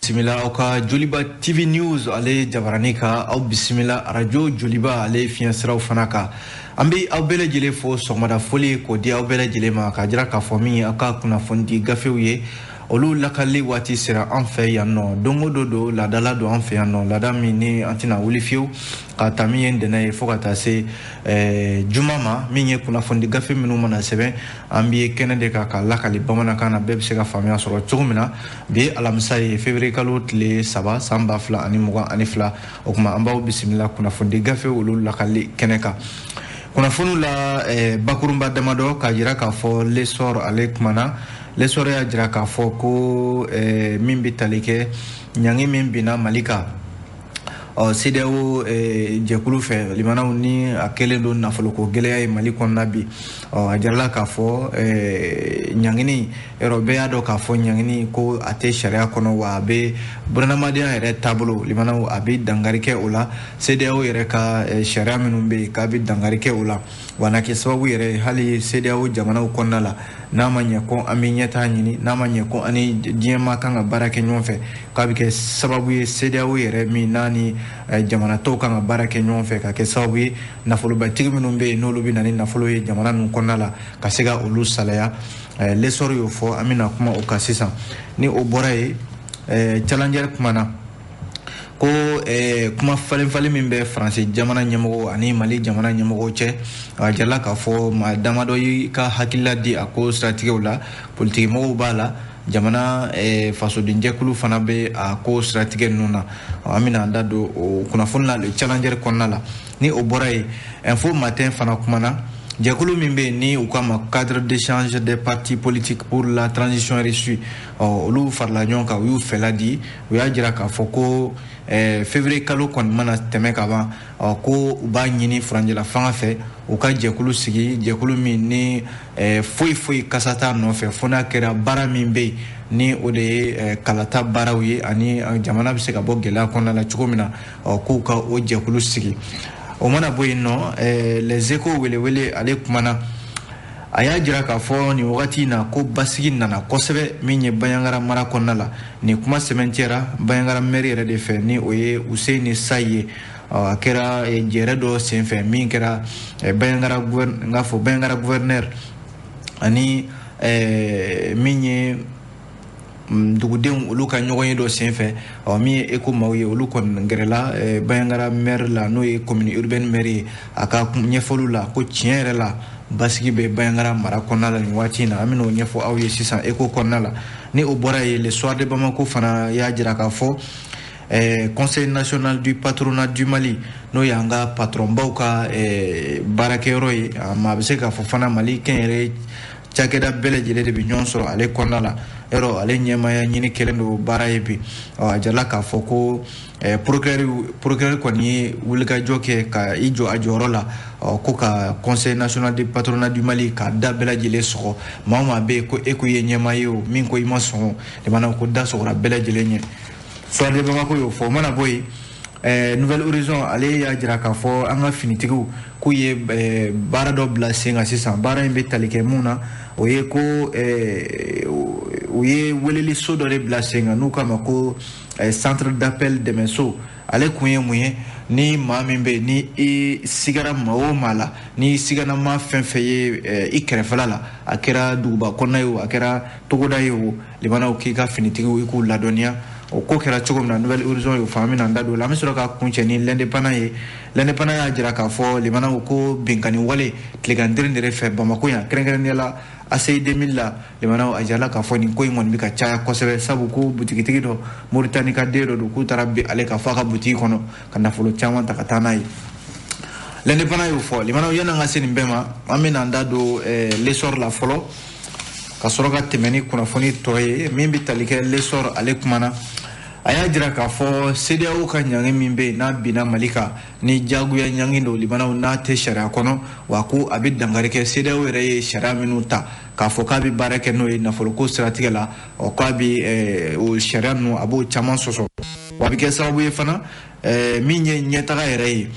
Bisimila aw ka Joliba TV News ale jabarani ka aw bisimila radio Joliba ale fiɲɛ siraw fana kan. An bɛ aw bɛɛ lajɛlen fo sɔgɔmada foli k'o di aw bɛɛ lajɛlen ma k'a jira k'a fɔ min ye aw ka kunnafoni gafew ye olu lakali waati sera an fɛ yan nɔ. Don o don don laadala don an fɛ yan nɔ, laada min ni an tɛna wuli fiyewu ka ta min ye ntɛnɛn ye fo ka taa se juma ma. Min ye kunnafoni gafe minnu mana sɛbɛn, an bɛ kɛnɛ de kan ka lakali bamanankan na, bɛɛ bɛ se ka faamuya sɔrɔ cogo min na. Bi ye alamisa ye, février kalo tile 3 san 2022. O tuma an b'aw bisimila kunnafoni gafe olu lakali kɛnɛ kan. Kunnafoniw la bakurunba damadɔ k'a jira k'a fɔ L'Essor ale kumana. L'Essor y'a jira k'a fɔ ko min bɛ tali kɛ ɲangi min binna Mali kan ɔ CEDEAO jɛkulu fɛ, limanaw ni a kɛlen don nafoloko gɛlɛya ye Mali kɔnɔna bi. Ɔ a jirala k'a fɔ ɲangini yɔrɔ bɛɛ y'a dɔn k'a fɔ ɲangini ko a tɛ sariya kɔnɔ, wa a bɛ bunadamadenya yɛrɛ taabolo, limanaw a bɛ dankari kɛ o la. CEDEAO yɛrɛ ka sariya minnu bɛ yen k'a bɛ dankari kɛ o la, wa n'a kɛ sababu yɛrɛ hali CEDEAO jamanaw kɔnɔna la, n'a ma ɲɛ ko an bɛ ɲɛtaa ɲini, n'a ma ɲɛ ko an ni diɲɛmaa kan ka baara kɛ ɲɔgɔn fɛ, k'a bɛ kɛ sababu ye CEDEAO yɛrɛ min n'a ni jamana tɔw kan ka baara kɛ ɲɔgɔn fɛ, ka kɛ sababu ye nafolobatigi minnu bɛ yen n'olu bɛ na ni nafolo ye jamana ninnu kɔnɔna la, ka se ka olu salaya. L'Essor y'o fɔ, an bɛna kuma o kan sisan. Ni o bɔra yen, Challenger kumana ko kuma falen falen min bɛ Faransi jamana ɲɛmɔgɔ ani Mali jamana ɲɛmɔgɔw cɛ, a jirala k'a fɔ maa damadɔ y'i ka hakilila di a ko siratigɛw la. Politikimɔgɔw b'a la, jamana fasodenjɛkulu fana bɛ a ko siratigɛ ninnu na. An bɛna an da don o kunnafoni la Le Challenger kɔnɔna la. Ni o bɔra yen, Info Matin fana kumana jɛkulu min bɛ yen ni u k'a ma cadre d'échange des partis politiques pour la transition réussie. Ɔ olu farala ɲɔgɔn kan, u y'u fɛla di, u y'a jira k'a fɔ ko février kalo kɔni mana tɛmɛ ka ban, ɔ ko u b'a ɲini furancɛla fanga fɛ u ka jɛkulu sigi, jɛkulu min ni foyi foyi kasa t'a nɔfɛ fo n'a kɛra baara min bɛ yen ni o de ye kalata baaraw ye ani jamana bɛ se ka bɔ gɛlɛya kɔnɔna la cogo min na. Ɔ k'u ka o jɛkulu sigi. O mana bɔ yen nɔ, Les Échos welewele ale kumana, a y'a jira k'a fɔ nin wagati in na ko basigi nana kosɛbɛ min ye Bandiagara mara kɔnɔna la. Nin kuma sɛmɛntiyara Bandiagara maire yɛrɛ de fɛ, ni o ye Useni Sayi ye. A kɛra jɛrɛ dɔ senfɛ min kɛra Bandiagara n k'a fɔ Bandiagara gouverneur ani min ye dugudenw olu ka ɲɔgɔn ye dɔ senfɛ. Ɔ min ye eko maaw ye, olu kɔni gɛrɛla Bandiagara maire la, n'o ye commune urbaine maire ye, a ka ɲɛfɔliw la ko tiɲɛ yɛrɛ la basigi bɛ Bandiagara mara kɔnɔna la nin waati in na. An bɛn'o ɲɛfɔ aw ye sisan Eko kɔnɔna la. Ni o bɔra yen, Le Soir de Bamako fana y'a jira k'a fɔ Conseil national du patronat du Mali, n'o y'an ka patronbaw ka baarakɛyɔrɔ ye, a bɛ se k'a fɔ fana Mali kɛnyɛrɛye cakɛda bɛɛ lajɛlen de bɛ ɲɔgɔn sɔrɔ ale kɔnɔna la. Yɔrɔ ale ɲɛmaaya ɲini kɛlen don baara ye bi. Ɔ a jirala k'a fɔ ko procureur kɔni ye wulikajɔ kɛ ka i jɔ a jɔyɔrɔ la, ɔ ko ka Conseil national du patronat du Mali ka da bɛɛ lajɛlen sɔgɔ. Maa o maa bɛ yen ko e ko i ye ɲɛmaa ye, o min ko i ma sɔn, limanaw ko da sɔgɔra bɛɛ lajɛlen ɲɛ. Soir de Bamako y'o fɔ. O mana bɔ yen, Nouvel Horizon ale y'a jira k'a fɔ an ka finitigiw k'u ye baara dɔ bila sen kan sisan. Baara in bɛ tali kɛ mun na? O ye ko u ye weleli so dɔ de bila sen kan n'u k'a ma ko centre d'appel dɛmɛso. Ale kun ye mun ye? Ni maa min bɛ yen ni i sigara maa o maa la, ni sigana maa fɛn fɛn ye i kɛrɛfɛla la, a kɛra duguba kɔnɔna ye o, a kɛra togoda ye o, limanaw k'i ka finitigiw i k'u ladɔnniya. O ko kɛra cogo min na, Nouvel Horizon y'o fɔ, an bɛna an da don o la. An bɛ sɔrɔ ka kuncɛ ni L'Indépendant ye. L'Indépendant y'a jira k'a fɔ limanaw ko binkanni wale tilegan de fɛ Bamako yan, kɛrɛnkɛrɛnnenya la ACI 2000 la, limanaw a jirala k'a fɔ nin ko in kɔni bɛ ka caya kosɛbɛ, sabu ko butigitigi dɔ, Moritani ka den dɔ don, k'u taara bin ale kan f'a ka butigi kɔnɔ ka nafolo caman ta ka taa n'a ye. L'Indépendant y'o fɔ. Limanaw, yan'an ka se nin bɛɛ ma, an bɛna an da don L'Essor la fɔlɔ ka sɔrɔ ka tɛmɛ ni kunnafoni tɔ ye. Min bɛ tali kɛ L'Essor ale kumana, a y'a jira k'a fɔ CEDEAO ka ɲangi min bɛ yen n'a binna Mali kan, ni diyagoya ɲangi don, limanaw n'a tɛ sariya kɔnɔ, wa ko a bɛ dankari kɛ CEDEAO yɛrɛ ye sariya minnu ta k'a fɔ k'a bɛ baara kɛ n'o ye nafoloko siratigɛ la. Ɔ k'a bɛ o sariya ninnu, a b'o caman sɔsɔ, wa a bɛ kɛ sababu ye fana min ye ɲɛtaga yɛrɛ ye.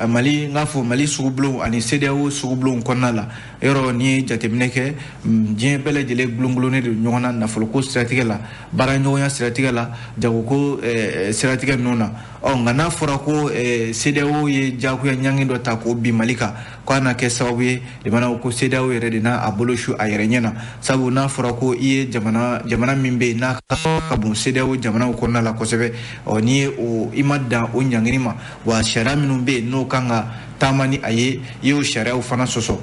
Mali, n k'a fɔ Mali sugubulonw ani CEDEAO sugubulonw kɔnɔna la, yɔrɔ n'i ye jateminɛ kɛ, diɲɛ bɛɛ lajɛlen gulongulonnen don ɲɔgɔn na nafoloko siratigɛ la, baaraɲɔgɔnya siratigɛ la, jagoko siratigɛ ninnu na. Ɔ nka n'a fɔra ko CEDEAO ye diyagoya ɲangi dɔ ta k'o bin Mali kan, k'a na kɛ sababu ye limanaw ko CEDEAO yɛrɛ de n'a a bolo su a yɛrɛ ɲɛ na, sabu n'a fɔra ko i ye jamana min bɛ yen n'a ka bon CEDEAO jamanaw kɔnɔna la kosɛbɛ, ɔ n'i ye o i ma dan o ɲangini ma, wa sariya minnu bɛ yen n'o kan ka taama ni a ye, i y'o sariyaw fana sɔsɔ.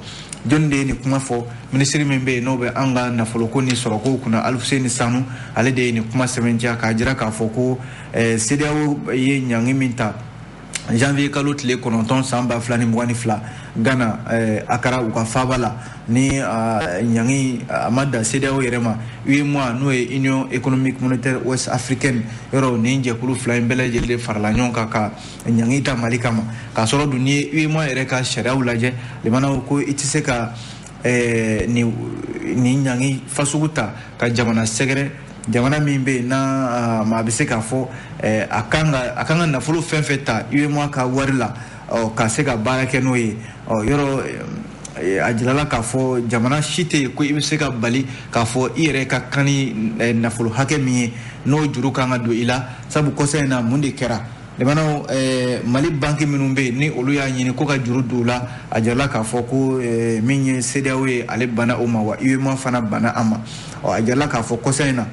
Jɔnni de ye nin kuma fɔ? Minisiri min bɛ yen n'o bɛ an ka nafoloko ni sɔrɔko kunna, Alifuseni Sanu, ale de ye nin kuma sɛbɛntiya k'a jira k'a fɔ ko CEDEAO ye ɲangi min ta janvier kalo tile 9 san 2022 Ghana, Accra, u ka faaba la, ni ɲangi a ma dan CEDEAO yɛrɛ ma, UEMOA, n'o ye Union économique monétaire ouest africaine, yɔrɔ nin jɛkulu fila in bɛɛ lajɛlen farala ɲɔgɔn kan ka ɲangi ta Mali kama. K'a sɔrɔ dun n'i ye UEMOA yɛrɛ ka sariyaw lajɛ, limanaw ko i tɛ se ka nin ɲangi fasugu ta ka jamana sɛgɛrɛ, jamana min bɛ yen n'a a bɛ se k'a fɔ a kan ka nafolo fɛn fɛn ta UEMOA ka wari la, ka se ka baara kɛ n'o ye. Ɔ yɔrɔ a jirala k'a fɔ jamana si tɛ yen ko i bɛ se ka bali k'a fɔ i yɛrɛ ka kan ni nafolo hakɛ min ye, n'o juru kan ka don i la. Sabu kɔsa in na, mun de kɛra? Limanaw, Mali banque minnu bɛ yen ni olu y'a ɲini ko ka juru don u la, a jirala k'a fɔ ko min ye CEDEAO ye, ale banna o ma, wa UEMOA fana banna a ma. Ɔ a jirala k'a fɔ kɔsa in na,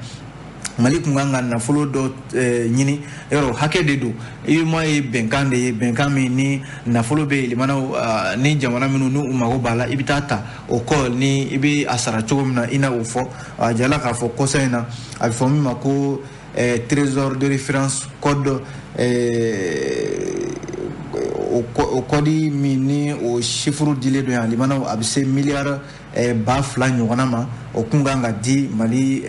Mali kun kan ka nafolo dɔ ɲini, yɔrɔ hakɛ de don. UEMOA ye bɛnkan de ye, bɛnkan min ni nafolo bɛ yen, limanaw, ni jamana minnu n'u mago b'a la, i bɛ taa ta o kɔ, ni i bɛ a sara cogo min na, i na o fɔ. A jirala k'a fɔ kɔsa in na, a bɛ fɔ min ma ko trésor de référence code, o kɔdi min ni o chiffre dilen don yan, limanaw, a bɛ se miliyari 2000 ɲɔgɔnna ma, o kun kan ka di Mali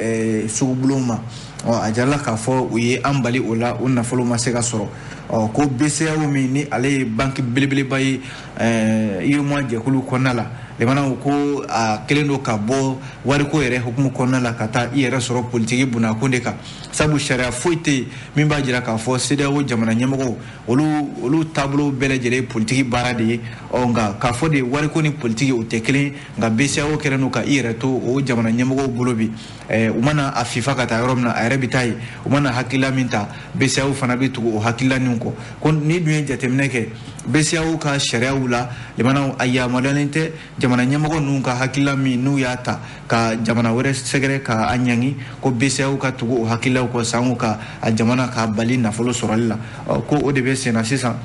sugubulonw ma. Ɔ a jirala k'a fɔ u ye an bali o la, o nafolo ma se ka sɔrɔ. Ɔ ko BCEAO min ni ale ye banque belebeleba ye UEMOA jɛkulu kɔnɔna la, limanaw, ko a kɛlen don ka bɔ wariko yɛrɛ hukumu kɔnɔna la ka taa i yɛrɛ sɔrɔ politiki bunakun de kan, sabu sariya foyi tɛ yen min b'a jira k'a fɔ CEDEAO jamana ɲɛmɔgɔw olu taabolo bɛɛ lajɛlen ye politiki baara de ye. Ɔ nka k'a fɔ de wariko ni politiki o tɛ kelen, nka BCEAO kɛlen don ka i yɛrɛ to o jamana ɲɛmɔgɔw bolo bi. U mana a fifa ka taa yɔrɔ min na, a yɛrɛ bɛ taa yen. U mana hakilila min ta, BCEAO fana bɛ tugu o hakilila nin kɔ. Ko ni dun ye jateminɛ kɛ BCEAO ka sariyaw la, limanaw, a yamaruyalen tɛ jamana ɲɛmɔgɔ ninnu ka hakilila min n'u y'a ta ka jamana wɛrɛ sɛgɛrɛ ka a ɲangi, ko BCEAO ka tugu o hakililaw kɔ sango ka a jamana k'a bali nafolo sɔrɔli la. Ko o de bɛ sen na sisan.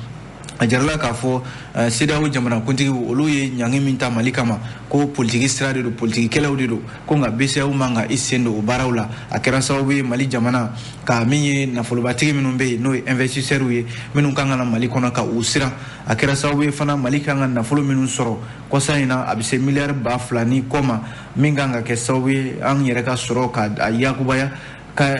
A jirala k'a fɔ CEDEAO jamanakuntigiw, olu ye ɲangi min ta Mali kama, ko politiki sira de don, politiki kɛlɛw de don, ko nka BCEAO man ka i sen don o baaraw la. A kɛra sababu ye Mali jamana ka min ye nafolobatigi minnu bɛ yen n'o ye investisseurs ye, minnu kan ka na Mali kɔnɔ, ka u siran. A kɛra sababu ye fana Mali kan ka nafolo minnu sɔrɔ kɔsa in na, a bɛ se miliyari 2000 ni kɔ ma, min kan ka kɛ sababu ye an yɛrɛ ka sɔrɔ ka a yakubaya. Ka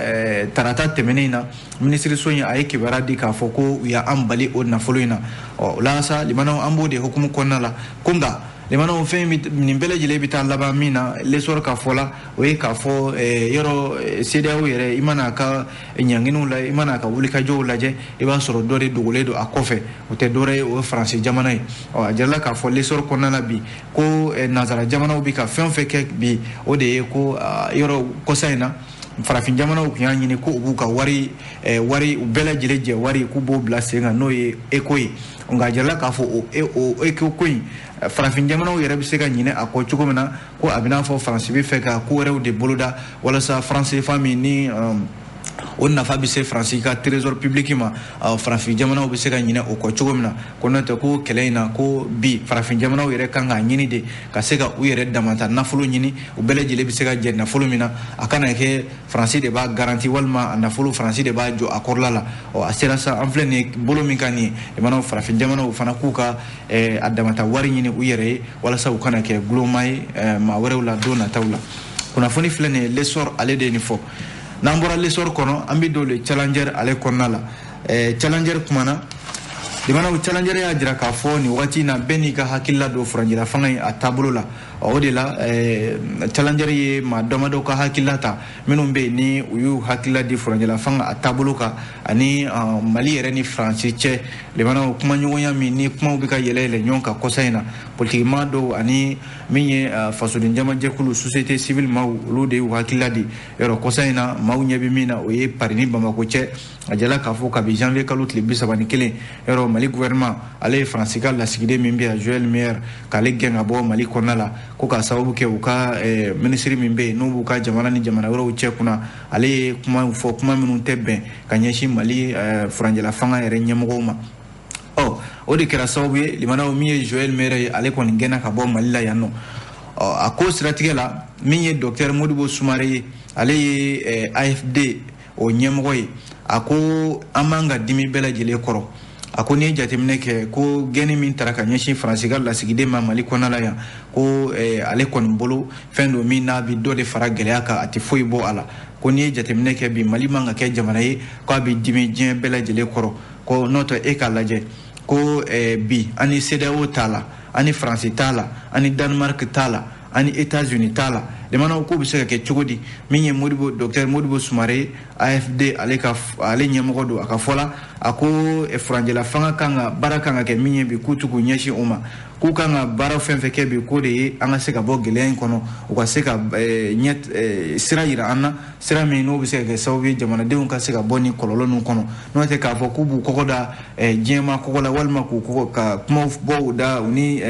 tarata tɛmɛnen in na, minisiriso in a ye kibaruya di k'a fɔ ko u y'an bali o nafolo in na. Ɔ o la sa, limanaw, an b'o de hukumu kɔnɔna la, ko nka limanaw, fɛn nin bɛɛ lajɛlen bɛ taa laban min na, L'Essor ka fɔ la, o ye k'a fɔ yɔrɔ CEDEAO yɛrɛ, i mana a ka ɲanginiw la, i mana a ka wulikajɔw lajɛ, i b'a sɔrɔ dɔ de dogolen don a kɔfɛ, o tɛ dɔwɛrɛ ye, o ye Faransi jamana ye. Ɔ a jirala k'a fɔ L'Essor kɔnɔna la bi ko nanzara jamanaw bɛ ka fɛn o fɛn kɛ bi, o de ye ko yɔrɔ kɔsa in na, farafin jamanaw tun y'a ɲini ko u b'u ka wari u bɛɛ lajɛlen jɛ wari, k'u b'o bila sen kan, n'o ye ECO ye. Nka a jirala k'a fɔ o ECO ko in, farafin jamanaw yɛrɛ bɛ se ka ɲinɛ a kɔ cogo min na, ko a bɛ n'a fɔ Faransi bɛ fɛ ka ko wɛrɛw de boloda walasa franc CFA min ni o nafa bɛ se Faransi ka trésor public ma, farafin jamanaw bɛ se ka ɲinɛ o kɔ cogo min na. Ko n'o tɛ, ko kɛlɛ in na, ko bi farafin jamanaw yɛrɛ kan k'a ɲini de ka se ka u yɛrɛ damata nafolo ɲini, u bɛɛ lajɛlen bɛ se ka jɛ nafolo min na, a kana kɛ Faransi de b'a garanti walima a nafolo Faransi de b'a jɔ a kɔrɔla la. Ɔ a sera sa, an filɛ nin ye bolo min kan nin ye, jamanaw, farafin jamanaw fana k'u ka a damata wari ɲini u yɛrɛ ye, walasa u kana kɛ guloma ye maa wɛrɛw la don nataw la. Kunnafoni filɛ nin ye, L'Essor ale de ye nin fɔ. N'an bɔra L'Essor kɔnɔ, an bɛ don Le Challenger ale kɔnɔna la. Challenger kumana Limanaw, Challenger y'a jira k'a fɔ nin waati in na, bɛɛ n'i ka hakilila don furancɛla fanga in a taabolo la. O de la, Challenger ye maa damadɔ ka hakilila ta, minnu bɛ yen ni u y'u hakilila di furancɛla fanga a taabolo kan ani Mali yɛrɛ ni Faransi cɛ. Limanaw, kumaɲɔgɔnya min ni kumaw bɛ ka yɛlɛ yɛlɛ ɲɔgɔn kan kɔsa in na, politikima dɔw ani min ye fasoden jamajɛkulu, société civile maaw, olu de y'u hakilila di. Yɔrɔ kɔsa in na, maaw ɲɛ bɛ min na, o ye Paris ni Bamako cɛ. A jala k'a fɔ kabi janvier kalo tile 31, yɔrɔ Mali gouvernement, ale ye Faransi ka lasigiden min bɛ yan, Joël Meyer, k'ale gɛn ka bɔ Mali kɔnɔna la, ko k'a sababu kɛ u ka minisiri min bɛ yen n'u b'u ka jamana ni jamana wɛrɛw cɛ kunna, ale ye kuma fɔ, kuma minnu tɛ bɛn ka ɲɛsin Mali furancɛla fanga yɛrɛ ɲɛmɔgɔw ma. Ɔ, o de kɛra sababu ye, limanaw, min ye Joël Meyer ye, ale kɔni gɛnna ka bɔ Mali la yan nɔ. Ɔ, a ko siratigɛ la, min ye docteur Modibo Sumare ye, ale ye AFD o ɲɛmɔgɔ ye, a ko an man ka dimi bɛɛ lajɛlen kɔrɔ. A ko n'i ye jateminɛ kɛ, ko gɛnni min tara ka ɲɛsin Faransi ka lasigiden ma Mali kɔnɔna la yan, ko ale kɔni bolo, fɛn don min n'a bɛ dɔ de fara gɛlɛya kan, a tɛ foyi bɔ a la. Ko n'i ye jateminɛ kɛ bi, Mali man ka kɛ jamana ye k'a bɛ dimi diɲɛ bɛɛ lajɛlen kɔrɔ. Ko n'o tɛ, e k'a lajɛ ko bi, an ni CEDEAO t'a la, an ni Faransi t'a la, an ni Danemark t'a la, an ni États-Unis t'a la. Limanaw, k'o bɛ se ka kɛ cogo di? Min ye Modibo, docteur Modibo Sumare, AFD, ale ka ale ɲɛmɔgɔ don, a ka fɔ la, a ko furancɛla fanga kan ka baara kan ka kɛ min ye bi, k'u to k'u ɲɛsin o ma, k'u kan ka baara fɛn fɛn kɛ bi, k'o de ye an ka se ka bɔ gɛlɛya in kɔnɔ, u ka se ka ɲɛ sira yira an na, sira min n'o bɛ se ka kɛ sababu ye jamanadenw ka se ka bɔ nin kɔlɔlɔ ninnu kɔnɔ. N'o tɛ, k'a fɔ k'u b'u kɔgɔ da diɲɛma kɔgɔ la, walima k'u kɔgɔ ka kumaw bɔ u da u ni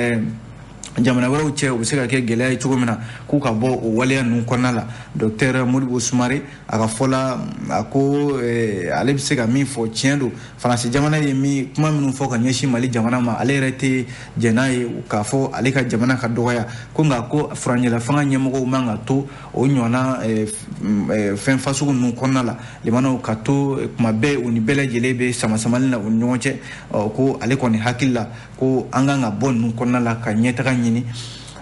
jamana wɛrɛw cɛ, u bɛ se ka kɛ gɛlɛya ye cogo min na, k'u ka bɔ o waleya ninnu kɔnɔna la. Docteur Modibo Sumare, a ka fɔ la, a ko ale bɛ se ka min fɔ, tiɲɛ don, Faransi jamana ye min kuma minnu fɔ ka ɲɛsin Mali jamana ma, ale yɛrɛ tɛ jɛn n'a ye k'a fɔ ale ka jamana ka dɔgɔya. Ko nka ko furancɛla fanga ɲɛmɔgɔw man ka to o ɲɔgɔnna fɛn fasugu ninnu kɔnɔna la. Limanaw, ka to kuma bɛɛ u ni bɛɛ lajɛlen bɛ sama samali na u ni ɲɔgɔn cɛ. Ko ale kɔni hakili la, ko an kan ka bɔ ninnu kɔnɔna la ka ɲɛtaga ɲini.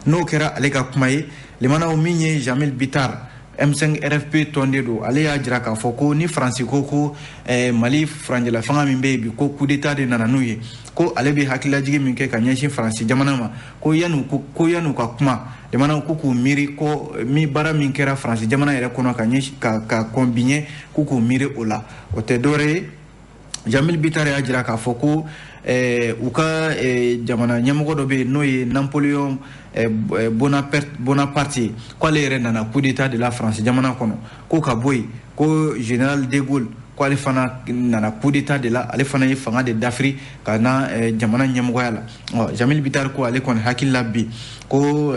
N'o kɛra ale ka kuma ye. Limanaw, min ye Jamil Bitar, M5 RFP tɔnden don, ale y'a jira k'a fɔ ko ni Faransi ko Mali furancɛla fanga min bɛ yen bi, ko coup d'état de nana n'u ye, ko ale bɛ hakililajigin min kɛ ka ɲɛsin Faransi jamana ma, ko yan'u ka kuma, limanaw, ko k'u miiri ko mi baara min kɛra Faransi jamana yɛrɛ kɔnɔ ka ɲɛsin ka kɔn bi ɲɛ, k'u k'u miiri o la. O tɛ dɔwɛrɛ ye, Jamil Bitar y'a jira k'a fɔ ko u ka jamana ɲɛmɔgɔ dɔ bɛ yen, n'o ye Napoléon Bonaparte ye, k'ale yɛrɛ nana coup d'état de la France jamana kɔnɔ. Ko ka bɔ yen, ko général de Gaulle, ko ale fana nana coup d'état de la, ale fana ye fanga de dafiri ka na jamana ɲɛmɔgɔya la. Ɔ, Jamil Bitar ko ale kɔni hakili la bi, ko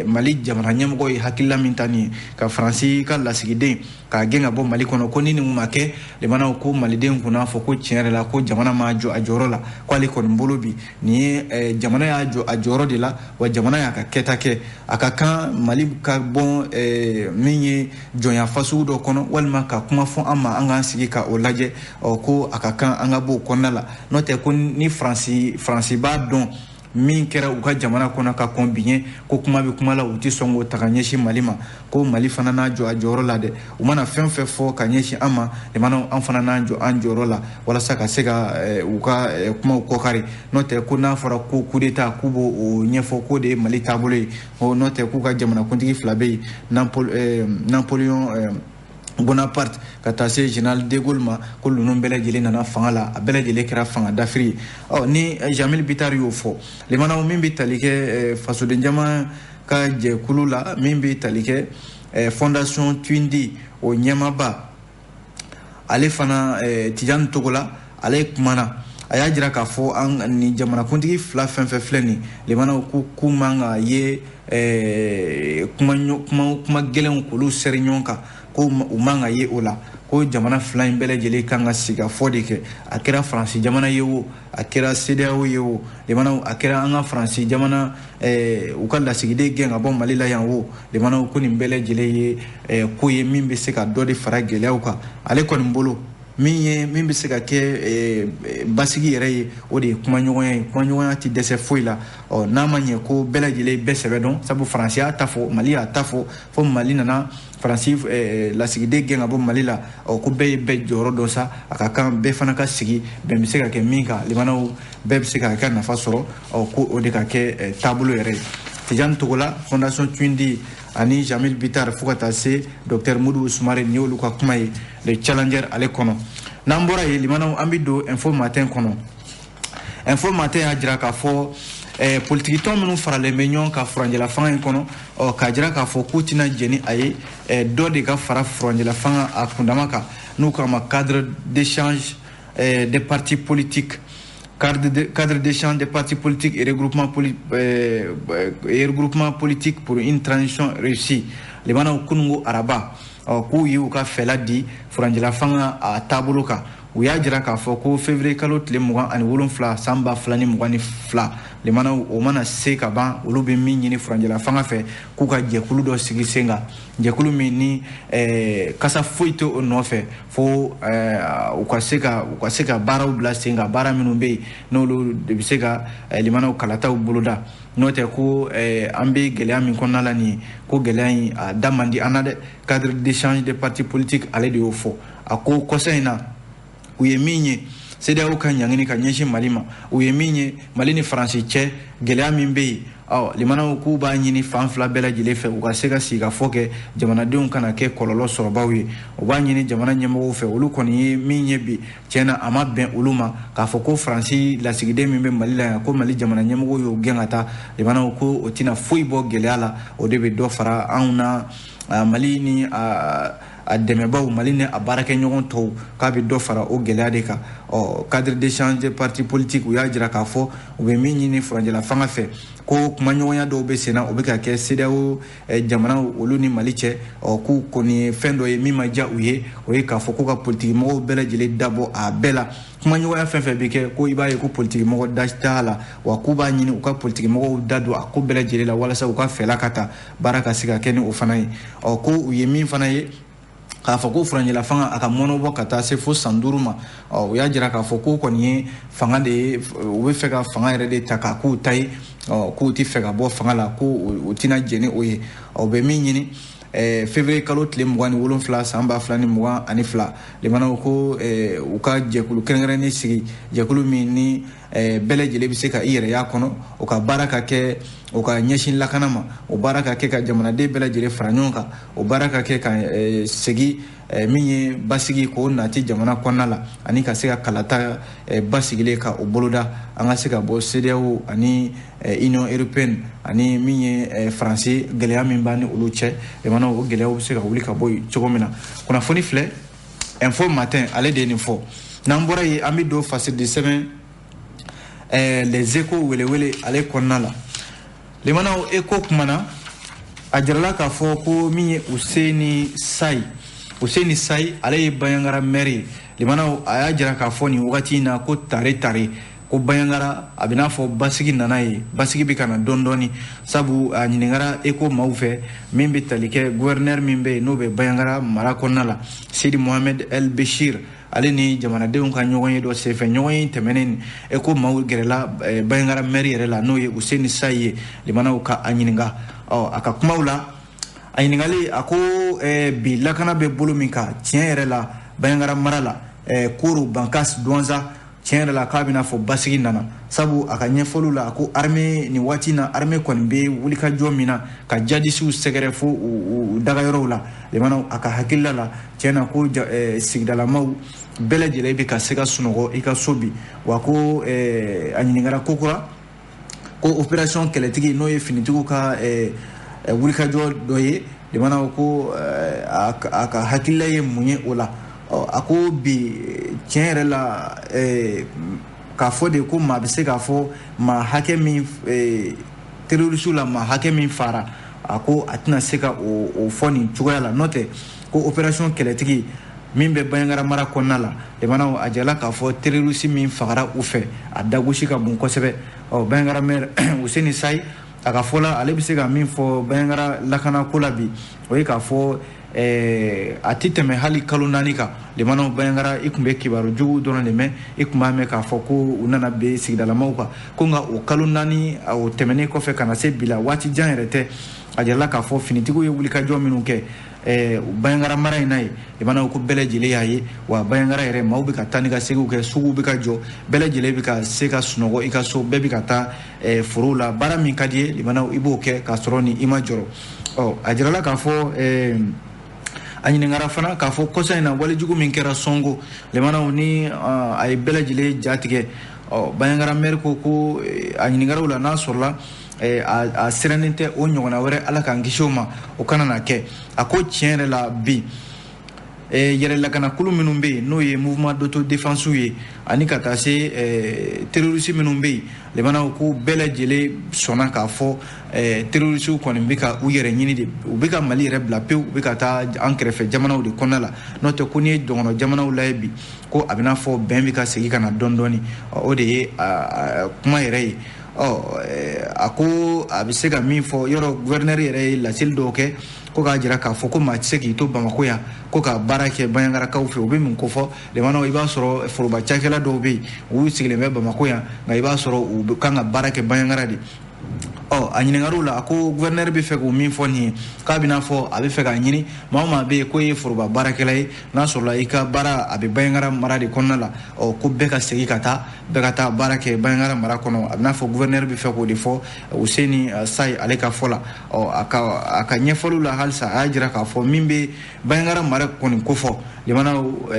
Mali jamana ɲɛmɔgɔ ye hakilila min ta nin ye, ka Faransi ka lasigiden k'a gɛn ka bɔ Mali kɔnɔ, ko ni nin ma kɛ, limanaw, ko malidenw kunna fɔ ko tiɲɛ yɛrɛ la, ko jamana ma jɔ a jɔyɔrɔ la. Ko ale kɔni bolo bi, nin ye jamana y'a jɔ a jɔyɔrɔ de la, wa jamana y'a ka kɛta kɛ. A ka kan Mali ka bɔ min ye jɔnya fasugu dɔ kɔnɔ, walima ka kuma fɔ an ma, an k'an sigi ka o lajɛ. Ɔ, ko a ka kan an ka bɔ o kɔnɔna la. N'o tɛ, ko ni Faransi b'a dɔn min kɛra u ka jamana kɔnɔ ka kɔn bi ɲɛ, ko kuma bɛ kuma la, u tɛ sɔn k'o ta ka ɲɛsin Mali ma. Ko Mali fana n'a jɔ a jɔyɔrɔ la dɛ, u mana fɛn fɛn fɔ ka ɲɛsin an ma, limanaw, an fana n'an jɔ an jɔyɔrɔ la walasa ka se ka u ka kumaw kɔkari. N'o tɛ, ko n'a fɔra ko coup d'état, k'u b'o o ɲɛfɔ k'o de ye Mali taabolo ye. N'o tɛ, k'u ka jamanakuntigi fila bɛ yen, Napoléon Bonaparte ka taa se général de Gaulle ma, ko ninnu bɛɛ lajɛlen nana fanga la, a bɛɛ lajɛlen kɛra fanga dafiri ye. Ɔ, ni Jamil Bitar y'o fɔ, limanaw, min bɛ tali kɛ fasoden jama ka jɛkulu la, min bɛ tali kɛ Fondation Tundi, o ɲɛmaaba, ale fana, Tijani Togola, ale kumana. A y'a jira k'a fɔ an ni jamanakuntigi fila fɛn fɛn filɛ nin, limanaw, ko k'u man ka ye kuma kuma kuma gɛlɛnw k'olu sɛri ɲɔgɔn kan, ko u man ka ye o la, ko jamana fila in bɛɛ lajɛlen kan ka sigi ka fɔ de kɛ. A kɛra Faransi jamana ye o, a kɛra CEDEAO ye o, limanaw, a kɛra an ka Faransi jamana u ka lasigiden gɛn ka bɔ Mali la yan o, limanaw, ko nin bɛɛ lajɛlen ye ko ye min bɛ se ka dɔ de fara gɛlɛyaw kan. Ale kɔni bolo, min ye min bɛ se ka kɛ basigi yɛrɛ ye, o de ye kumaɲɔgɔnya ye. Kumaɲɔgɔnya tɛ dɛsɛ foyi la. Ɔ, n'a ma ɲɛ ko bɛɛ lajɛlen bɛɛ sɛbɛ dɔn, sabu Faransi y'a ta fɔ, Mali y'a ta fɔ, fo Mali nana Faransi lasigiden gɛn ka bɔ Mali la, ɔ ko bɛɛ ye bɛɛ jɔyɔrɔ dɔ sa, a ka kan bɛɛ fana ka sigi bɛn bɛ se ka kɛ min kan, limanaw bɛɛ bɛ se k'a ka nafa sɔrɔ, ɔ ko o de ka kɛ taabolo yɛrɛ ye. Tijani Togola, Fondation Tundi ani Jamil Bitar fo ka taa se Docteur Mudu Sumare, nin y'olu ka kuma ye Le Challenger ale kɔnɔ. N'an bɔra yen, limanaw, an bɛ don Info Matin kɔnɔ. Info Matin y'a jira k'a fɔ politiki tɔn minnu faralen bɛ ɲɔgɔn kan furancɛla fanga in kɔnɔ, ɔ k'a jira k'a fɔ k'u tɛna jɛn ni a ye dɔ de ka fara furancɛla fanga a kundama kan, n'u k'a ma cadre d'échange des partis politiques, cadre d'échange des partis politiques et regroupement politique pour une transition réussie. Limanaw, kunungo araba, ɔ k'u y'u ka fɛla di furancɛla fanga a taabolo kan. U y'a jira k'a fɔ ko février kalo tile 27 san 2022, limanaw, o mana se ka ban, olu bɛ min ɲini furancɛla fanga fɛ, k'u ka jɛkulu dɔ sigi sen kan, jɛkulu min ni kasa foyi tɛ o nɔfɛ fo u ka se ka baaraw bila sen kan, baara minnu bɛ yen n'olu de bɛ se ka limanaw kalataw boloda. N'o tɛ ko an bɛ gɛlɛya min kɔnɔna la nin ye, ko gɛlɛya in a da man di an na dɛ. Cadre d'échange des partis politiques ale de y'o fɔ. A ko kɔsa in na, u ye min ye CEDEAO ka ɲangini ka ɲɛsin Mali ma, u ye min ye Mali ni Faransi cɛ gɛlɛya min bɛ yen, ɔ limanaw, k'u b'a ɲini fan fila bɛɛ lajɛlen fɛ u ka se ka sigi ka fɔ kɛ, jamanadenw kana kɛ kɔlɔlɔ sɔrɔbaw ye. U b'a ɲini jamana ɲɛmɔgɔw fɛ. Olu kɔni ye min ye bi, tiɲɛna a ma bɛn olu ma k'a fɔ ko Faransi lasigiden min bɛ Mali la yan, ko Mali jamana ɲɛmɔgɔw y'o gɛn ka taa. Limanaw, ko o tɛna foyi bɔ gɛlɛya la, o de bɛ dɔ fara anw na Mali ni a dɛmɛbaw, Mali ni a baarakɛɲɔgɔn tɔw, k'a bɛ dɔ fara o gɛlɛya de kan. Ɔ cadre d'échange des partis politiques, u y'a jira k'a fɔ u bɛ min ɲini furancɛla fanga fɛ, ko kumaɲɔgɔnya dɔw bɛ sen na, o bɛ ka kɛ CEDEAO jamanaw olu ni Mali cɛ. Ɔ k'u kɔni ye fɛn dɔ ye min ma diya u ye, o ye k'a fɔ ko ka politiki mɔgɔw bɛɛ lajɛlen dabɔ a bɛɛ la. Kumaɲɔgɔnya fɛn fɛn bɛ kɛ, ko i b'a ye ko politiki mɔgɔ da t'a la, wa k'u b'a ɲini u ka politiki mɔgɔw da don a ko bɛɛ lajɛlen la walasa u ka fɛla ka ta, baara ka se ka kɛ ni o fana ye. Ɔ ko u ye min fana ye k'a fɔ ko furancɛla fanga a ka mɔnɔbɔ ka taa se fo san 5 ma, ɔ u y'a jira k'a fɔ ko kɔni ye fanga de ye, u bɛ fɛ ka fanga yɛrɛ de ta k'a k'u ta ye. Ɔ k'u tɛ fɛ ka bɔ fanga la, ko u tɛna jɛn ni o ye. Ɔ u bɛ min ɲini, février kalo tile 27 san 2022, limanaw, ko u ka jɛkulu kɛrɛnkɛrɛnnen sigi, jɛkulu min ni bɛɛ lajɛlen bɛ se ka i yɛrɛ y'a kɔnɔ, o ka baara ka kɛ o ka ɲɛsin lakana ma, o baara ka kɛ ka jamanaden bɛɛ lajɛlen fara ɲɔgɔn kan, o baara ka kɛ ka segin min ye basigi k'o nati jamana kɔnɔna la, ani ka se ka kalata basigilen ka o boloda, an ka se ka bɔ CEDEAO ani Union européenne ani min ye Faransi, gɛlɛya min b'an ni olu cɛ, jamana o gɛlɛyaw bɛ se ka wuli ka bɔ yen cogo min na. Kunnafoni filɛ, Info Matin ale de ye nin fɔ. N'an bɔra yen, an bɛ don fasiridi sɛbɛn Les Échos welewele ale kɔnɔna la. Limanaw, Écho kumana, a jirala k'a fɔ ko min ye Useni Sayi, Useni Sayi ale ye Banjagara maire ye. Limanaw, a y'a jira k'a fɔ nin wagati in na ko tare tare ko Banjagara a bɛ n'a fɔ basigi nana ye, basigi bɛ ka na dɔɔni dɔɔni, sabu a ɲininkara Écho maaw fɛ min bɛ tali kɛ gouverneur min bɛ yen n'o bɛ Banjagara mara kɔnɔna la, Sidi Mohamed El Bechir, ale ni jamanadenw ka ɲɔgɔn ye dɔ senfɛ. Ɲɔgɔn ye tɛmɛnen, Écho maaw gɛrɛla Banjagara maire yɛrɛ la, n'o ye Useni Sayi ye. Limanaw, ka a ɲininka, ɔ a ka kumaw la, a ɲininkali, a ko bi lakana bɛ bolo min kan, tiɲɛ yɛrɛ la, Banjagara mara la, Koro, Bankas, Duwanza, tiɲɛ yɛrɛ la k'a bɛna fɔ basigi nana, sabu a ka ɲɛfɔliw la, a ko armée nin waati in na, armée kɔni bɛ wulikajɔ min na ka jadisiw sɛgɛrɛ fo u dagayɔrɔw la. Limanaw, a ka hakilila la, tiɲɛ na ko sigidalamaw bɛɛ lajɛlen bɛ ka se ka sunɔgɔ i ka so bi. Wa ko a ɲininkara kokura ko opération kɛlɛtigi, n'o ye finitigiw ka wulikajɔ dɔ ye, limanaw, ko a ka hakilila ye mun ye o la? A ko bi tiɲɛ yɛrɛ la, k'a fɔ de ko maa bɛ se k'a fɔ maa hakɛ min terroriste la, maa hakɛ min fara, a ko a tɛna se ka o fɔ nin cogoya la. N'o tɛ ko opération kɛlɛtigi min bɛ Banjagara mara kɔnɔna la, limanaw, a jala k'a fɔ terroriste min fagara u fɛ, a dagosi ka bon kosɛbɛ. Ɔ Banjagara maire Useni Sayi, a ka fɔ la, ale bɛ se ka min fɔ Banjagara lakanako la bi, o ye k'a fɔ a ti tɛmɛ hali kalo 4 kan, limanaw, Banjagara i tun bɛ kibaru jugu dɔrɔn de mɛn, i tun b'a mɛn k'a fɔ ko u nana ben sigidalamaw kan, ko nka o kalo 4 o tɛmɛnen kɔfɛ ka na se bi la, waati jan yɛrɛ tɛ, a jirala k'a fɔ finitigiw ye wulikajɔ minnu kɛ. Bandiagara mara in na ye, limanaw ko bɛɛ lajɛlen y'a ye wa Bandiagara yɛrɛ maaw bɛ ka taa ni ka seginw kɛ, suguw bɛ ka jɔ, bɛɛ lajɛlen bɛ ka se ka sunɔgɔ i ka so, bɛɛ bɛ ka taa forow la, baara min ka di ye limanaw i b'o kɛ k'a sɔrɔ ni i ma jɔrɔ. Ɔ a jirala k'a fɔ a ɲininkara fana k'a fɔ kɔsa in na walejugu min kɛra Sɔngo limanaw ni a ye bɛɛ lajɛlen jatigɛ. Ɔ Bandiagara maire ko a ɲininkaraw la n'a sɔrɔla a sirannen tɛ o ɲɔgɔnna wɛrɛ, Ala k'an kisi o ma, o kana na kɛ. A ko tiɲɛ yɛrɛ la bi yɛrɛ lakanakulu minnu bɛ yen n'o ye mouvement d'autodéfense ye ani ka taa se terroriste minnu bɛ yen, limanaw ko bɛɛ lajɛlen sɔnna k'a fɔ terroriste kɔni bɛ ka u yɛrɛ ɲini de, u bɛ ka Mali yɛrɛ bila pewu, u bɛ ka taa an kɛrɛfɛ jamanaw de kɔnɔna la. N'o tɛ ko n'i ye dɔgɔnɔ jamanaw lajɛ bi, ko a bɛna fɔ bɛn bɛ ka segin ka na dɔɔni dɔɔni, o de ye kuma yɛrɛ ye. Ɔ a ko a bɛ se ka min fɔ yɔrɔ, gouverneur yɛrɛ ye laseli dɔw kɛ ko k'a jira k'a fɔ ko maa tɛ se k'i to Bamakɔ yan ko ka baara kɛ Bandiagarakaw fɛ, u bɛ mun ko fɔ limanaw, i b'a sɔrɔ foroba cakɛla dɔw bɛ yen u sigilen bɛ Bamakɔ yan, nka i b'a sɔrɔ u kan ka baara kɛ Bandiagara de. Ɔ a ɲininkariw la, a ko gouverneur bɛ fɛ k'o min fɔ nin ye, k'a bɛna fɔ a bɛ fɛ k'a ɲini maa o maa bɛ yen k'o ye foroba baarakɛla ye, n'a sɔrɔla i ka baara a bɛ Bandiagara mara de kɔnɔna la, ɔ ko bɛɛ ka segin ka taa, bɛɛ ka taa baara kɛ Bandiagara mara kɔnɔ. A bɛna fɔ gouverneur bɛ fɛ k'o de fɔ Useni Sayi ale ka fɔ la. Ɔ a ka ɲɛfɔliw la halisa a y'a jira k'a fɔ min bɛ Bandiagara mara kɔni kofɔ limanaw,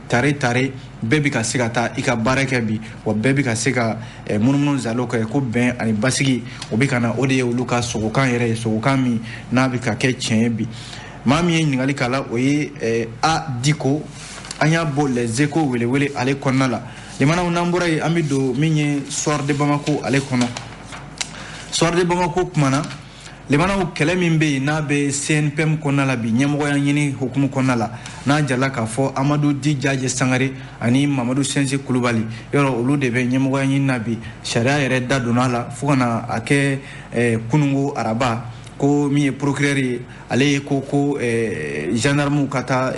tare tare bɛɛ bɛ ka se ka taa i ka baara kɛ bi, wa bɛɛ bɛ ka se ka munumunu zalo kɛ, ko bɛn ani basigi o bɛ ka na, o de ye olu ka sogokan yɛrɛ ye, sogokan min n'a bɛ ka kɛ tiɲɛ ye bi. Maa min ye ɲininkali k'a la, o ye A Diko, an y'a bɔ Les Échos welewele ale kɔnɔna la. Limanaw, n'an bɔra yen, an bɛ don min ye Soir de Bamako ale kɔnɔ. Soir de Bamako kumana limanaw kɛlɛ min bɛ yen n'a bɛ CNPM kɔnɔna la bi, ɲɛmɔgɔya ɲini hukumu kɔnɔna la, n'a jala k'a fɔ Amadu Di Jaje Sangare ani Mamadu Sɛnse Kulubali, yɔrɔ olu de bɛ ɲɛmɔgɔya ɲini na bi. Sariya yɛrɛ da donna a la fo ka na a kɛ kununko araba, ko min ye procureur ye, ale ye ko gendarmew ka taa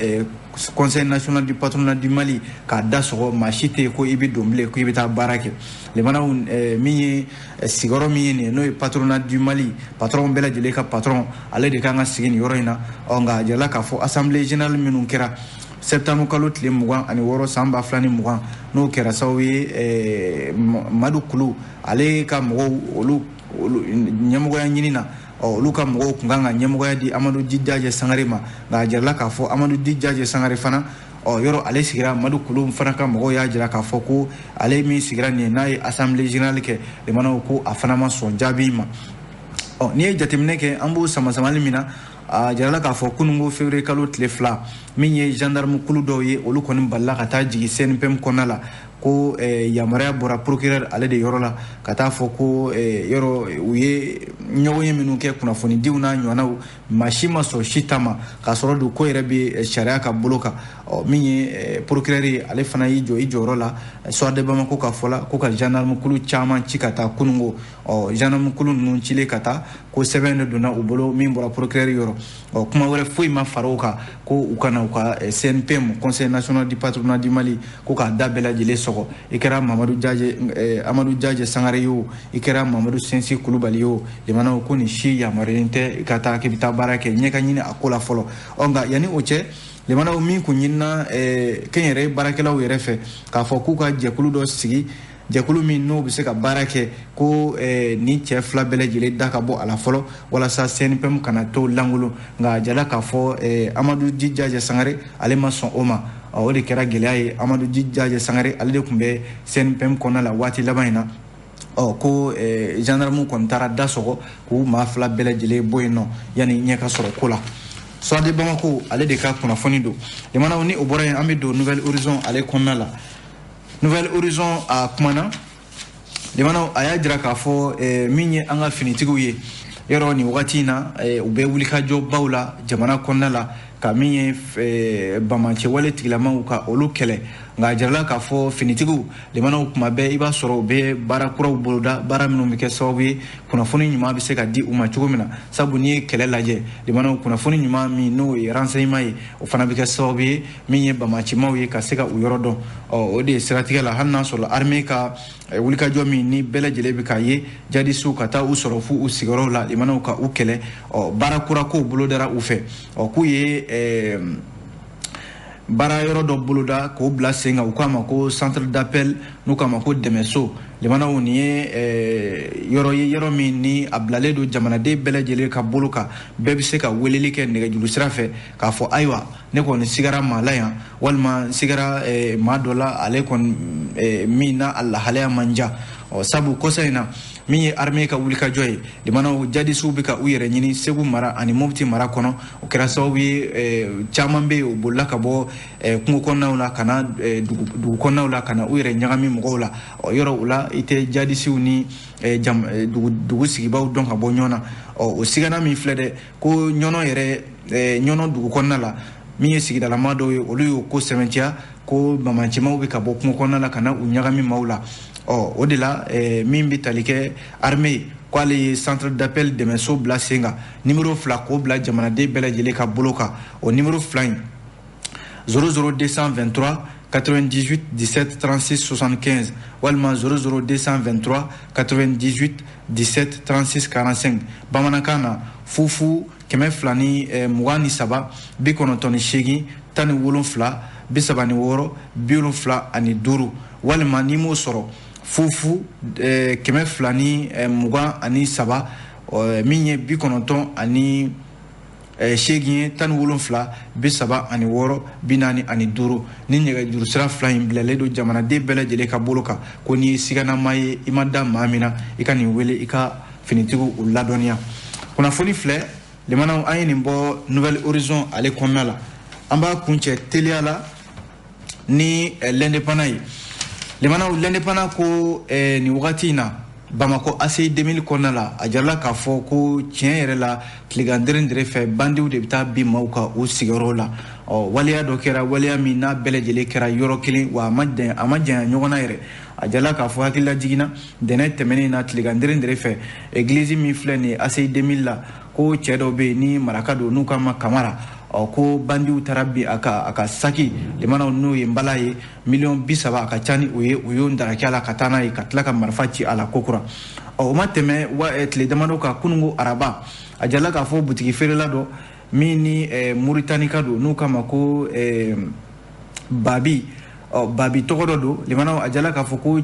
Conseil national du patronat du Mali k'a da sɔgɔ, maa si tɛ yen ko i bɛ don bilen ko i bɛ taa baara kɛ. Limanaw, min ye sigiyɔrɔ min ye nin ye, n'o ye patronat du Mali, patron bɛɛ lajɛlen ka patron, ale de kan ka sigi nin yɔrɔ in na. Ɔ nka a jirala k'a fɔ assemblée générale minnu kɛra septembre kalo tile 26 san 2020, n'o kɛra sababu ye Madu Kulu ale ka mɔgɔw olu ɲɛmɔgɔya ɲini na, ɔ olu ka mɔgɔw tun kan ka ɲɛmɔgɔya di Amadu Di Jaje Sangare ma, nka a jirala k'a fɔ Amadu Di Jaje Sangare fana, ɔ yɔrɔ ale sigira, Madu Kulu fana ka mɔgɔw y'a jira k'a fɔ ko ale min sigira nin ye, n'a ye assemblée générale kɛ, limanaw ko a fana ma sɔn jaabi ma. Ɔ n'i ye jateminɛ kɛ, an b'o sama-samali min na, a jirala k'a fɔ kununko février kalo tile 2, min ye gendarme kulu dɔw ye, olu kɔni balila ka taa jigin CNPM kɔnɔna la, ko yamaruya bɔra procureur ale de yɔrɔ la ka taa fɔ ko yɔrɔ u ye ɲɔgɔn ye minnu kɛ kunnafonidiw n'a ɲɔgɔnnaw, maa si ma sɔn si ta ma, k'a sɔrɔ dun ko yɛrɛ bɛ sariya ka bolo kan. Ɔ min ye procureur ye, ale fana y'i jɔ i jɔyɔrɔ la Soir de Bamako ka fɔ la, ko ka gendarme kulu caman ci ka taa kununko. Ɔ gendarme kulu ninnu cilen ka taa, ko sɛbɛn de donna u bolo min bɔra procureur yɔrɔ, ɔ kuma wɛrɛ foyi ma fara o kan, ko u kana u ka CNPM, Conseil national du patronat du Mali, ko k'a da bɛɛ lajɛlen sɔgɔ. I kɛra Mamadu Jaje Amadu Jaje Sangare ye o, i kɛra Mamadu Sɛnsi Kulubali ye o, limanaw ko nin si yamaruyalen tɛ i ka taa k'i bɛ taa baara kɛ, ɲɛ ka ɲini a ko la fɔlɔ. Ɔ nka yanni o cɛ, limanaw, min kun ɲinina kɛnyɛrɛye baarakɛlaw yɛrɛ fɛ k'a fɔ k'u ka jɛkulu dɔ sigi, jɛkulu min n'o bɛ se ka baara kɛ, ko ni cɛ fila bɛɛ lajɛlen da ka bɔ a la fɔlɔ walasa CNPM kana to lankolon. Nka a jala k'a fɔ Amadu Di Jaje Sangare ale ma sɔn o ma, o de kɛra gɛlɛya ye. Amadu Di Jaje Sangare ale de tun bɛ CNPM kɔnɔna la waati laban in na. Ɔ ko gendarme kɔni taara da sɔgɔ k'u maa fila bɛɛ lajɛlen bɔ yen nɔ yanni ɲɛ ka sɔrɔ ko la. Soir de Bamako ale de ka kunnafoni don. Limanaw, ni o bɔra yen, an bɛ don Nouvelle Horizon ale kɔnɔna la. Nouvelle Horizon a kumana limanaw, a y'a jira k'a fɔ min ye an ka finitigiw ye, yɔrɔ nin wagati in na u bɛ wulikajɔbaw la jamana kɔnɔna la, ka min ye bamancɛwale tigilamaw ka olu kɛlɛ. Nka a jirala k'a fɔ finitigiw limanaw kuma bɛɛ i b'a sɔrɔ u bɛ baara kuraw boloda, baara minnu bɛ kɛ sababu ye kunnafoni ɲuman bɛ se ka di u ma cogo min na. Sabu n'i ye kɛlɛ lajɛ limanaw, kunnafoni ɲuman min n'o ye renseignement ye, o fana bɛ kɛ sababu ye min ye bamacimaw ye ka se ka u yɔrɔ dɔn. Ɔ o de ye siratigɛ la, hali n'a sɔrɔ armée ka wulikajɔ min ni bɛɛ lajɛlen bɛ k'a ye jadisiw ka taa u sɔrɔ f'u u sigiyɔrɔw la limanaw ka u kɛlɛ. Ɔ baara kura kow bolodara u fɛ. Ɔ k'u ye baara yɔrɔ dɔ boloda k'o bila sen kan, u k'a ma ko centre d'appel, n'u k'a ma ko dɛmɛso. Limanaw, nin ye yɔrɔ ye, yɔrɔ min ni a bilalen don jamanaden bɛɛ lajɛlen ka bolo kan, bɛɛ bɛ se ka weleli kɛ nɛgɛjuru sira fɛ k'a fɔ ayiwa ne kɔni sigara maa la yan, walima n sigara maa dɔ la, ale kɔni min n'a a lahalaya man diya. Ɔ sabu kɔsa in na min ye armée ka wulikajɔ ye limanaw, jadisiw bɛ ka u yɛrɛ ɲini Segu mara ani Mopti mara kɔnɔ. O kɛra sababu ye caman bɛ yen, o bolila ka bɔ kungo kɔnɔnaw la ka na dugu kɔnɔnaw la ka na u yɛrɛ ɲagami mɔgɔw la. Ɔ yɔrɔ o la i tɛ jadisiw ni dugu sigibaw dɔn ka bɔ ɲɔgɔn na. Ɔ o sigana min filɛ dɛ, ko Ɲɔnɔ yɛrɛ, Ɲɔnɔ dugu kɔnɔna la, min ye sigidalama dɔw ye, olu y'o ko sɛmɛntiya ko bamacimaw bɛ ka bɔ kungo kɔnɔna la ka na u ɲagami maaw la. Ɔ o de la min bɛ tali kɛ armée k'ale ye centre d'appel dɛmɛso bila sen kan, numéro 2 k'o bila jamanaden bɛɛ lajɛlen ka bolo kan. O numéro 2 in 00223 98 17 36 75 walima 00223 98 17 36 45. Bamanankan na 00 223 98 17 36 75, walima n'i m'o sɔrɔ 00 223 min ye 98 17 36 45. Ni nɛgɛjuru sira 2 in bilalen don jamanaden bɛɛ lajɛlen ka bolo kan, ko n'i ye siganama ye i ma da maa min na, i ka nin wele i ka finitigiw u ladɔnniya. Kunnafoni filɛ limanaw, an ye nin bɔ Nouvelle Horizon ale kɔnɔna la. An b'a kuncɛ teliya la ni l'Indépendant ye. Limanaw, l'Indépendant ko nin wagati in na Bamakɔ ACI 2000 kɔnɔna la, a jirala k'a fɔ ko tiɲɛ yɛrɛ la tilegan dere fɛ bandiw de bɛ taa bin maaw kan u sigiyɔrɔw la. Ɔ waleya dɔ kɛra, waleya min n'a bɛɛ lajɛlen kɛra yɔrɔ kelen, wa a ma janya ɲɔgɔn na yɛrɛ. A jirala k'a fɔ hakilila jiginna dɛnɛ tɛmɛnen na tilegan dere fɛ église min filɛ nin ye ACI 2000 la, ko cɛ dɔ bɛ yen ni maraka don n'u k'a ma Kamara. Ɔ ko bandiw taara bin a ka saki limanaw, n'o ye nbala ye, miliyɔn 30 a ka ca ni o ye, u y'o daraki a la ka taa n'a ye ka tila ka marifa ci a la kokura. Ɔ o ma tɛmɛ wa tile damadɔ kan kununko araba, a jirala k'a fɔ butigi feerela dɔ min ni Muritanika don n'u k'a ma ko Babi, ɔ Babi tɔgɔ dɔ don limanaw, a jirala k'a fɔ ko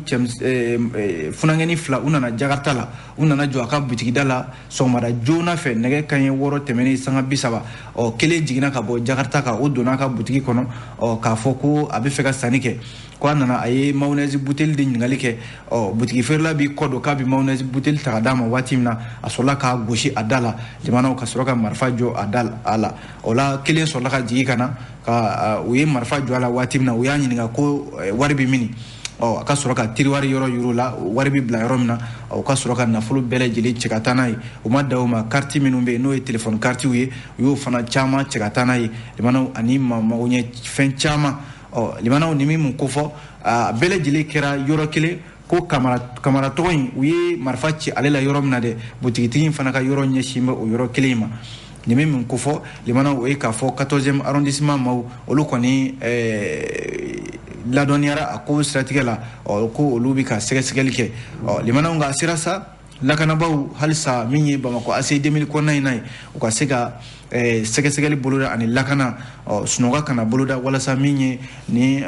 funankɛnin 2 u nana Jakarta la, u nana jɔ a ka butigida la sɔgɔmada joona fɛ nɛgɛ kanɲɛ 6 tɛmɛnen sanga 30. Ɔ kelen jiginna ka bɔ Jakarta kan, o donna a ka butigi kɔnɔ, ɔ k'a fɔ ko a bɛ fɛ ka sanni kɛ, ko a nana a ye mayonnaise buteli de ɲininkali kɛ. Ɔ butigi feerela b'i kɔ don k'a bɛ mayonnaise buteli ta ka d'a ma waati min na, a sɔrɔla k'a gosi a da la limanaw, ka sɔrɔ ka marifa jɔ a da a la. O la kelen sɔrɔla ka jigin ka na ka u ye marifa jɔ a la waati min na, u y'a ɲininka ko wari bɛ min, ɔ a ka sɔrɔ ka tiriwari yɔrɔ yir'u la, wari bɛ bila yɔrɔ min na, o ka sɔrɔ ka nafolo bɛɛ lajɛlen cɛ ka taa n'a ye. O ma dan o ma, kariti minnu bɛ yen n'o ye telefɔni karitiw ye, u y'o fana caman cɛ ka taa n'a ye limanaw, ani magoɲɛ fɛn caman. Ɔ limanaw, ni min mun ko fɔ a bɛɛ lajɛlen kɛra yɔrɔ kelen, ko Kamara tɔgɔ in u ye marifa ci ale la yɔrɔ min na dɛ, butigitigi in fana ka yɔrɔ ɲɛsin bɛ o yɔrɔ kelen in ma. Nin bɛ min ko fɔ limanaw, o ye k'a fɔ 14e arrondissement maaw olu kɔni ladɔnniyara a ko siratigɛ la, ɔ ko olu bɛ ka sɛgɛsɛgɛli kɛ. Ɔ limanaw, nka a sera sa lakanabaaw halisa min ye Bamakɔ ACI 2000 kɔnɔna in na ye, u ka se ka sɛgɛsɛgɛli boloda ani lakana, ɔ sunɔgɔ kana boloda walasa min ye ni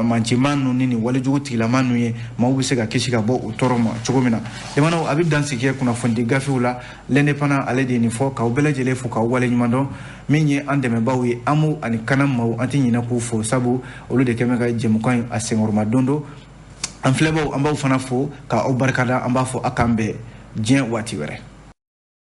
mancima ninnu ni nin walejugu tigilama ninnu ye, maaw bɛ se ka kisi ka bɔ u tɔɔrɔ ma cogo min na. Limanaw, a bɛ dansigi kɛ kunnafonidi gafew la. L'Indépendant ale de ye nin fɔ, k'aw bɛɛ lajɛlen fo k'aw waleɲuman dɔn. Min ye an dɛmɛbaaw ye, AMO ani Kana maaw, an tɛ ɲinɛ k'u fo, sabu olu de kɛn bɛ ka jɛmukan in a senkɔrɔma don don. An filɛbaw, an b'aw fana fo k'aw barikada, an b'a fɔ a k'an bɛn diɲɛ waati wɛrɛ.